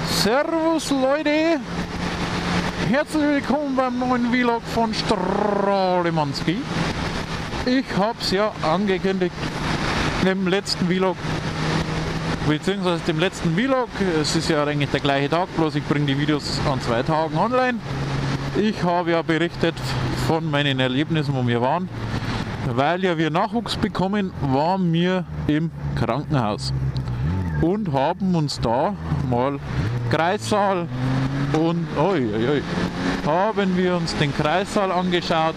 Servus Leute, herzlich willkommen beim neuen Vlog von Strahlemannsky. Ich hab's ja angekündigt im letzten Vlog, beziehungsweise dem letzten Vlog. Es ist ja eigentlich der gleiche Tag, bloß ich bringe die Videos an 2 Tagen online. Ich habe ja berichtet von meinen Erlebnissen, wo wir waren. Weil ja wir Nachwuchs bekommen, waren wir im Krankenhaus und haben uns da mal Kreissaal und oi, oi, oi, haben wir uns den Kreissaal angeschaut,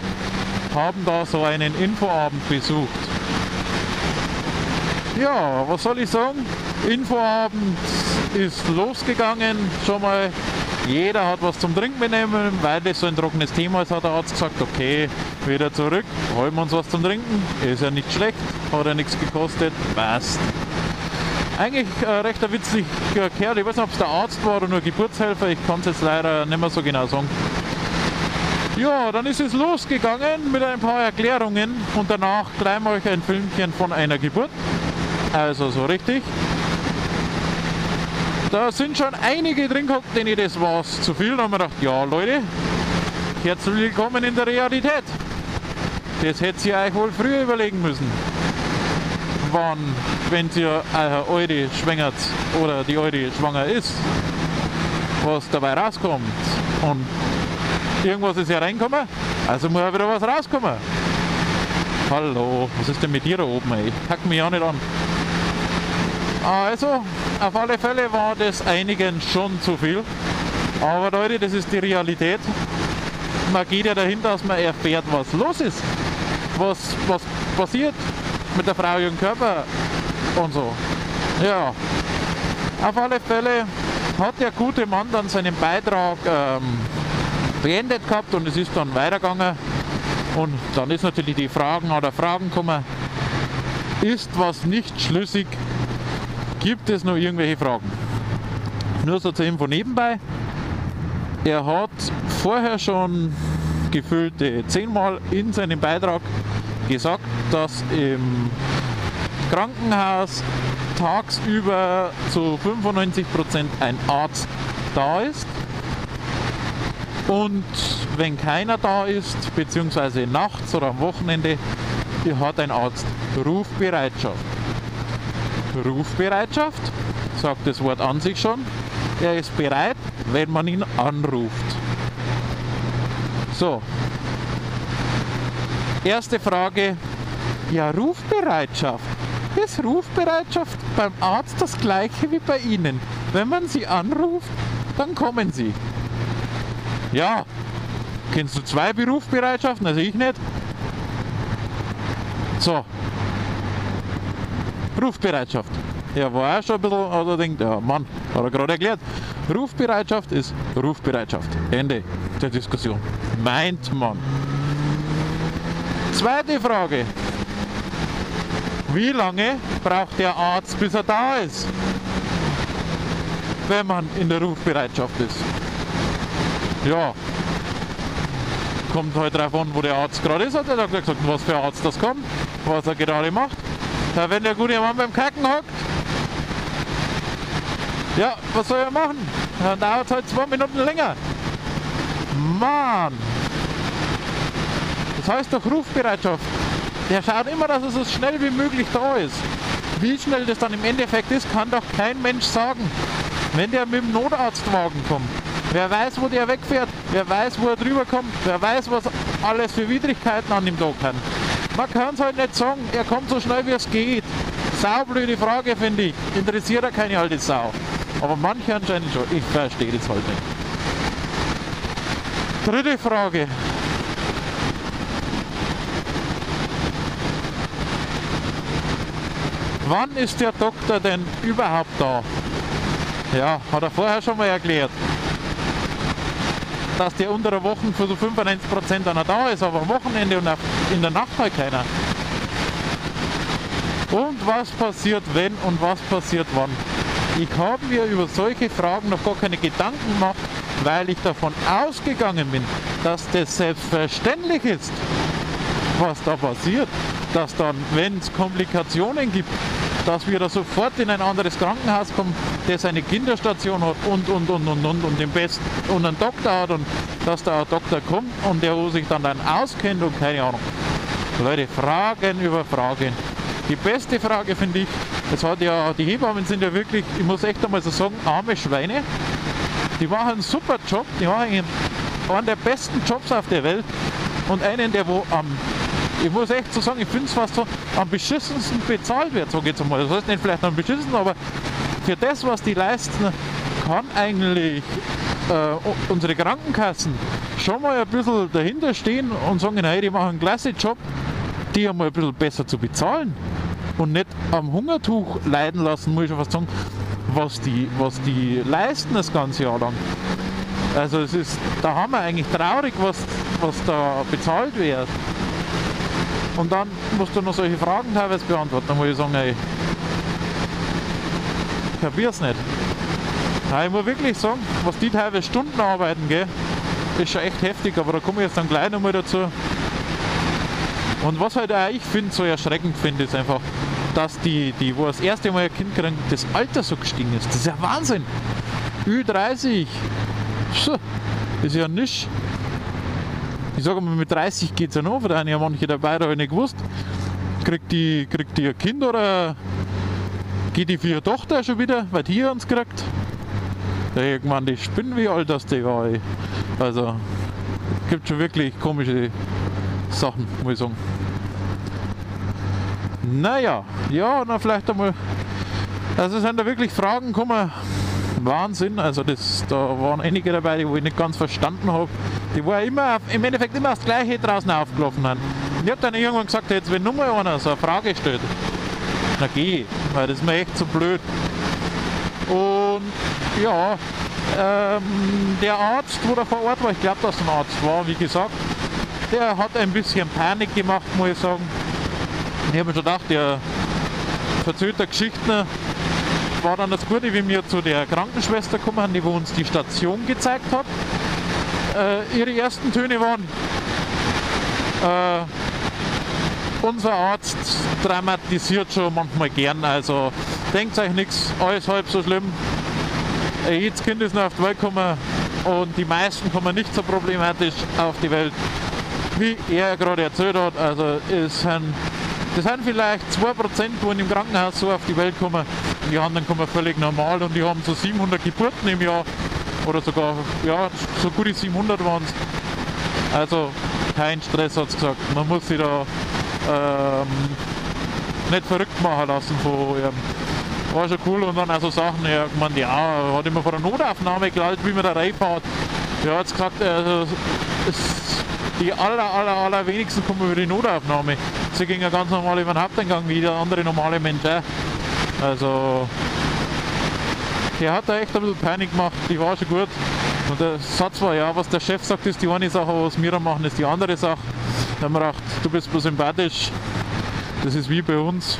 haben da so einen Infoabend besucht. Ja, was soll ich sagen? Infoabend ist losgegangen, schon mal. Jeder hat was zum Trinken mitnehmen, weil das so ein trockenes Thema ist, hat der Arzt gesagt, okay, wieder zurück, holen wir uns was zum Trinken, ist ja nicht schlecht, hat ja nichts gekostet, passt. Eigentlich ein recht witziger Kerl, ich weiß nicht, ob es der Arzt war oder nur Geburtshelfer, ich kann es jetzt leider nicht mehr so genau sagen. Ja, dann ist es losgegangen mit ein paar Erklärungen und danach gleich mal euch ein Filmchen von einer Geburt, also so richtig. Da sind schon einige drin gehockt, denen das war zu viel. Da haben wir gedacht, ja Leute, herzlich willkommen in der Realität. Das hättet ihr euch wohl früher überlegen müssen. Wann, wenn ihr eure Alte schwängert oder die Alte schwanger ist, was dabei rauskommt. Und irgendwas ist ja reingekommen, also muss ja wieder was rauskommen. Hallo, was ist denn mit dir da oben, ey? Pack mich ja nicht an. Also, auf alle Fälle war das einigen schon zu viel. Aber Leute, das ist die Realität. Man geht ja dahin, dass man erfährt, was los ist. Was passiert mit der Frau ihrem Körper und so. Ja, auf alle Fälle hat der gute Mann dann seinen Beitrag beendet gehabt und es ist dann weitergegangen. Und dann ist natürlich die Fragen oder Fragen gekommen. Ist was nicht schlüssig? Gibt es noch irgendwelche Fragen? Nur so zur Info nebenbei. Er hat vorher schon gefühlte 10-mal in seinem Beitrag gesagt, dass im Krankenhaus tagsüber zu 95% ein Arzt da ist. Und wenn keiner da ist, beziehungsweise nachts oder am Wochenende, hat ein Arzt Rufbereitschaft. Rufbereitschaft, sagt das Wort an sich schon, er ist bereit, wenn man ihn anruft. So, erste Frage, ja Rufbereitschaft, ist Rufbereitschaft beim Arzt das gleiche wie bei Ihnen? Wenn man Sie anruft, dann kommen Sie. Ja, kennst du 2 Berufsbereitschaften? Also ich nicht. So. Rufbereitschaft. Er war auch schon ein bisschen, hat er denkt, ja Mann, hat er gerade erklärt. Rufbereitschaft ist Rufbereitschaft. Ende der Diskussion. Meint man. Zweite Frage. Wie lange braucht der Arzt, bis er da ist? Wenn man in der Rufbereitschaft ist. Ja. Kommt halt drauf an, wo der Arzt gerade ist, hat der Doktor gesagt, was für ein Arzt das kommt, was er gerade macht. Ja, wenn der gute Mann beim Kacken hockt, ja, was soll er machen? Dann dauert es halt 2 Minuten länger. Mann! Das heißt doch Rufbereitschaft. Der schaut immer, dass es so schnell wie möglich da ist. Wie schnell das dann im Endeffekt ist, kann doch kein Mensch sagen. Wenn der mit dem Notarztwagen kommt, wer weiß, wo der wegfährt, wer weiß, wo er drüber kommt, wer weiß, was alles für Widrigkeiten an dem Tag sind. Man kann es halt nicht sagen, er kommt so schnell wie es geht. Saublöde Frage, finde ich. Interessiert er keine alte Sau. Aber manche anscheinend schon. Ich verstehe das halt nicht. Dritte Frage. Wann ist der Doktor denn überhaupt da? Ja, hat er vorher schon mal erklärt. Dass der unter der Woche für so 95% einer da ist, aber am Wochenende und in der Nacht halt keiner. Und was passiert wenn und was passiert wann? Ich habe mir über solche Fragen noch gar keine Gedanken gemacht, weil ich davon ausgegangen bin, dass das selbstverständlich ist, was da passiert. Dass dann, wenn es Komplikationen gibt, dass wir da sofort in ein anderes Krankenhaus kommen, das eine Kinderstation hat und den besten und einen Doktor hat und dass da ein Doktor kommt und der wo sich dann auskennt und keine Ahnung. Leute, Fragen über Fragen. Die beste Frage finde ich, es hat ja, die Hebammen sind ja wirklich, ich muss echt einmal so sagen, arme Schweine. Die machen einen super Job, die machen einen der besten Jobs auf der Welt und einen, der wo am, ich muss echt so sagen, ich finde es fast so, am beschissensten bezahlt wird, sage ich jetzt einmal. Das heißt nicht vielleicht am beschissensten, aber für das, was die leisten, kann eigentlich unsere Krankenkassen schon mal ein bisschen dahinter stehen und sagen, hey, die machen einen klasse Job, die einmal ein bisschen besser zu bezahlen und nicht am Hungertuch leiden lassen, muss ich schon fast sagen, was die leisten das ganze Jahr lang. Also es ist, da haben wir eigentlich traurig, was da bezahlt wird. Und dann musst du noch solche Fragen teilweise beantworten. Dann muss ich sagen, ey, ich kapier's nicht. Ja, ich muss wirklich sagen, was die teilweise Stunden arbeiten, gell, ist schon echt heftig, aber da komme ich jetzt dann gleich nochmal dazu. Und was halt auch ich finde, so erschreckend finde, ist einfach, dass die wo das erste Mal ein Kind kriegen, das Alter so gestiegen ist. Das ist ja Wahnsinn. Ü30, ist ja nichts. Ich sage mal, mit 30 geht es ja noch, da haben ja manche dabei, da habe ich nicht gewusst. Kriegt die ein Kind oder geht die für ihre Tochter schon wieder, weil die uns kriegt? Da irgendwann die spinnen, wie alt das die war. Ey. Also, gibt schon wirklich komische Sachen, muss ich sagen. Naja, ja, na vielleicht einmal. Also sind da wirklich Fragen gekommen. Wahnsinn, also das, da waren einige dabei, die ich nicht ganz verstanden habe. Die war immer, im Endeffekt immer das Gleiche draußen aufgelaufen haben. Und ich habe dann irgendwann gesagt, jetzt wenn nur mal einer so eine Frage stellt, na geh, weil das ist mir echt zu blöd. Und ja, der Arzt, wo da vor Ort war, ich glaube, dass ein Arzt war, wie gesagt, der hat ein bisschen Panik gemacht, muss ich sagen. Ich habe mir schon gedacht, der verzögert Geschichten. War dann das Gute, wie wir zu der Krankenschwester gekommen sind, die wo uns die Station gezeigt hat. Ihre ersten Töne waren, unser Arzt dramatisiert schon manchmal gern, also denkt euch nichts, alles halb so schlimm. Jedes Kind ist noch auf die Welt gekommen und die meisten kommen nicht so problematisch auf die Welt, wie er gerade erzählt hat. Also es sind, das sind vielleicht 2%, die in dem Krankenhaus so auf die Welt kommen. Die anderen kommen völlig normal und die haben so 700 Geburten im Jahr oder sogar, ja, so gute 700 waren es. Also kein Stress, hat es gesagt. Man muss sich da nicht verrückt machen lassen von ihm. War schon cool. Und dann auch so Sachen, ja, ich meine, ja, hat immer vor der Notaufnahme gelallt, wie man da reinfährt. Ja, hat gesagt, also, es, die aller wenigsten kommen über die Notaufnahme. Sie gingen ja ganz normal über den Haupteingang, wie jeder andere normale Mensch auch. Also, der hat da echt ein bisschen Panik gemacht, die war schon gut. Und der Satz war, ja, was der Chef sagt, ist die eine Sache, was wir da machen, ist die andere Sache. Da haben wir gedacht, du bist bloß sympathisch, das ist wie bei uns.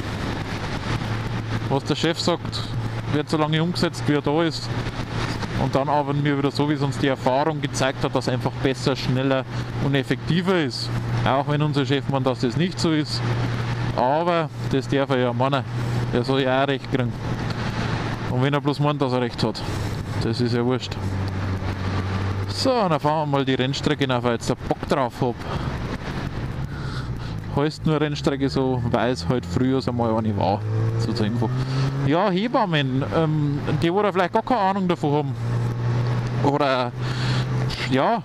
Was der Chef sagt, wird so lange umgesetzt, wie er da ist. Und dann arbeiten wir wieder so, wie es uns die Erfahrung gezeigt hat, dass einfach besser, schneller und effektiver ist. Auch wenn unser Chef meint, dass das nicht so ist. Aber das darf er ja meinen. Der soll ja auch recht kriegen. Und wenn er bloß meint, dass er recht hat. Das ist ja wurscht. So, dann fahren wir mal die Rennstrecke nach, weil ich jetzt da Bock drauf habe. Heißt nur Rennstrecke so, weil es halt früher so mal eine war. So zur Info. Ja, Hebammen, die wo da vielleicht gar keine Ahnung davon haben. Oder, ja,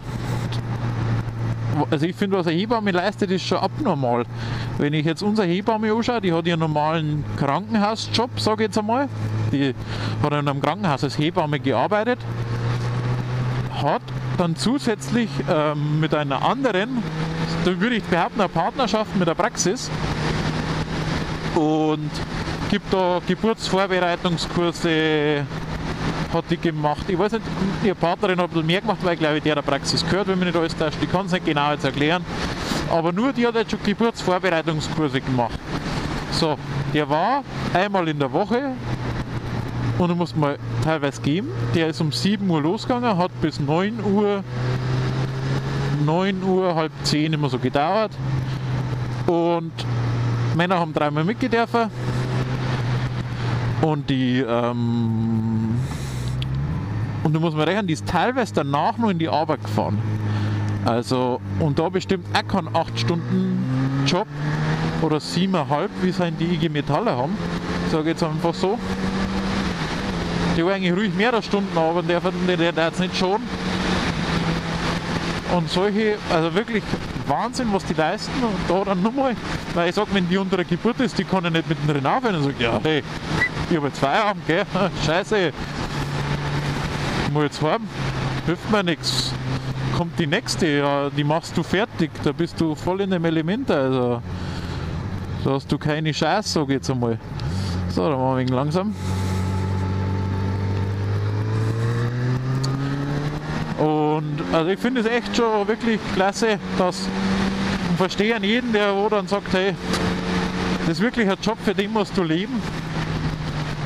also ich finde, was eine Hebamme leistet, ist schon abnormal. Wenn ich jetzt unsere Hebamme anschaue, die hat ihren normalen Krankenhausjob, sage ich jetzt einmal. Die hat in einem Krankenhaus als Hebamme gearbeitet, hat dann zusätzlich mit einer anderen, da würde ich behaupten, eine Partnerschaft mit der Praxis und gibt da Geburtsvorbereitungskurse, hat die gemacht. Ich weiß nicht, ihre Partnerin hat ein bisschen mehr gemacht, weil ich glaube, der Praxis gehört, wenn mich nicht alles täuscht. Ich kann es nicht genau jetzt erklären. Aber nur die hat jetzt schon Geburtsvorbereitungskurse gemacht. So, der war einmal in der Woche und du musst mal teilweise geben. Der ist um 7 Uhr losgegangen, hat bis 9 Uhr, halb 10 immer so gedauert. Und Männer haben dreimal mitgedürfen. Und die, und du musst mal rechnen, die ist teilweise danach noch in die Arbeit gefahren. Also, und da bestimmt auch kein 8-Stunden-Job oder 7,5, wie es die IG Metaller haben. Sage ich jetzt einfach so. Die war eigentlich ruhig mehrere Stunden arbeiten dürfen, der hat es nicht schon. Und solche, also wirklich Wahnsinn, was die leisten. Und da dann nochmal, weil ich sag, wenn die unter der Geburt ist, die kann ja nicht mittendrin aufhören. Und sagt, ja, hey, ich hab jetzt Feierabend, gell? Scheiße. Ich muss jetzt heim, hilft mir nichts. Kommt die nächste, ja, die machst du fertig, da bist du voll in dem Element, also da hast du keine Chance, sag ich jetzt einmal. So, dann machen wir wegen langsam. Und also ich finde es echt schon wirklich klasse, dass und verstehe an jeden, der wo dann sagt, hey, das ist wirklich ein Job, für den musst du leben.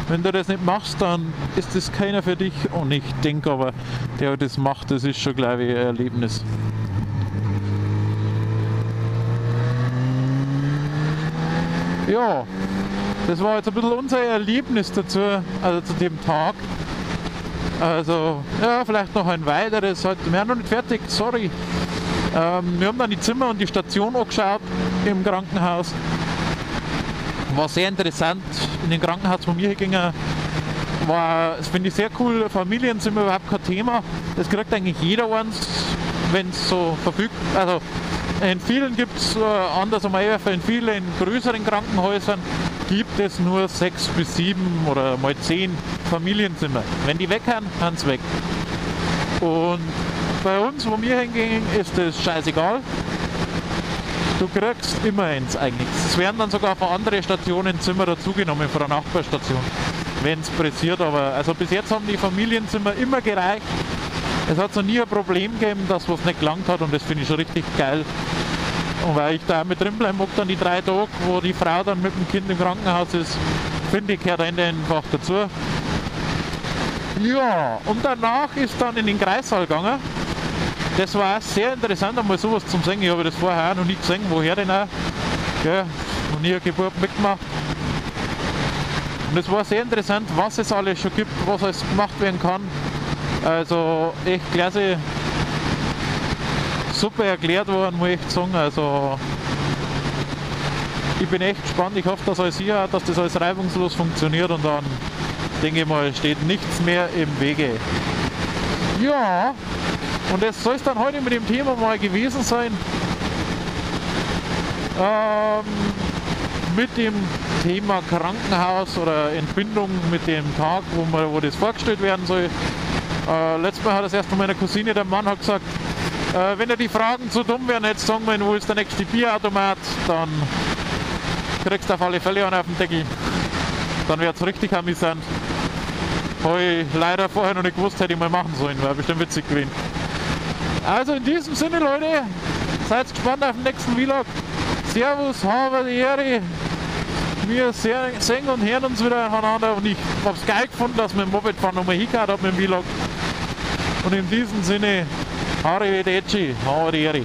Wenn du das nicht machst, dann ist das keiner für dich. Und ich denke aber, der das macht, das ist schon, glaube ich, ein Erlebnis. Ja, das war jetzt ein bisschen unser Erlebnis dazu, also zu dem Tag. Also, ja, vielleicht noch ein weiteres. Wir sind noch nicht fertig, sorry. Wir haben dann die Zimmer und die Station angeschaut im Krankenhaus. War sehr interessant. In dem Krankenhaus, wo wir hingingen, war, das finde ich sehr cool, Familienzimmer überhaupt kein Thema. Das kriegt eigentlich jeder eins, wenn es so verfügt. Also in vielen gibt es, anders am Eiwerfer, in vielen größeren Krankenhäusern gibt es nur 6 bis 7 oder mal 10 Familienzimmer. Wenn die weg haben, sind sie weg. Und bei uns, wo wir hingingen, ist das scheißegal. Du kriegst immer eins eigentlich. Es werden dann sogar von anderen Stationen Zimmer dazugenommen, von der Nachbarstation, wenn es pressiert. Aber also bis jetzt haben die Familienzimmer immer gereicht. Es hat noch nie ein Problem gegeben, dass was nicht gelangt hat, und das finde ich schon richtig geil. Und weil ich da auch mit drin bleiben mag, dann die 3 Tage, wo die Frau dann mit dem Kind im Krankenhaus ist, finde ich, gehört einfach dazu. Ja, und danach ist dann in den Kreissaal gegangen. Das war auch sehr interessant, einmal sowas zum sehen. Ich habe das vorher auch noch nie gesehen, woher denn auch. Gell, noch nie eine Geburt mitgemacht. Und es war sehr interessant, was es alles schon gibt, was alles gemacht werden kann. Also echt klasse, super erklärt worden, muss ich echt sagen. Also ich bin echt gespannt. Ich hoffe, dass alles hier hat, dass das alles reibungslos funktioniert, und dann denke ich mal, steht nichts mehr im Wege. Ja, und das soll es dann heute mit dem Thema mal gewesen sein. Mit dem Thema Krankenhaus oder Entbindung mit dem Tag, wo das vorgestellt werden soll. Letztes Mal hat das erst von meiner Cousine, der Mann hat gesagt, wenn dir die Fragen zu dumm wären, jetzt sagen wir, wo ist der nächste Bierautomat, dann kriegst du auf alle Fälle einen auf den Deckel. Dann wird es richtig amüsant. Habe ich leider vorher noch nicht gewusst, hätte ich mal machen sollen, wäre bestimmt witzig gewesen. Also in diesem Sinne, Leute, seid gespannt auf den nächsten Vlog. Servus, habe die Ehre. Wir sehen und hören uns wieder voneinander, und ich habe es geil gefunden, dass wir im Mopedfahren nochmal hingehört haben mit dem Vlog. Und in diesem Sinne, Arrivederci, habe die Ehre.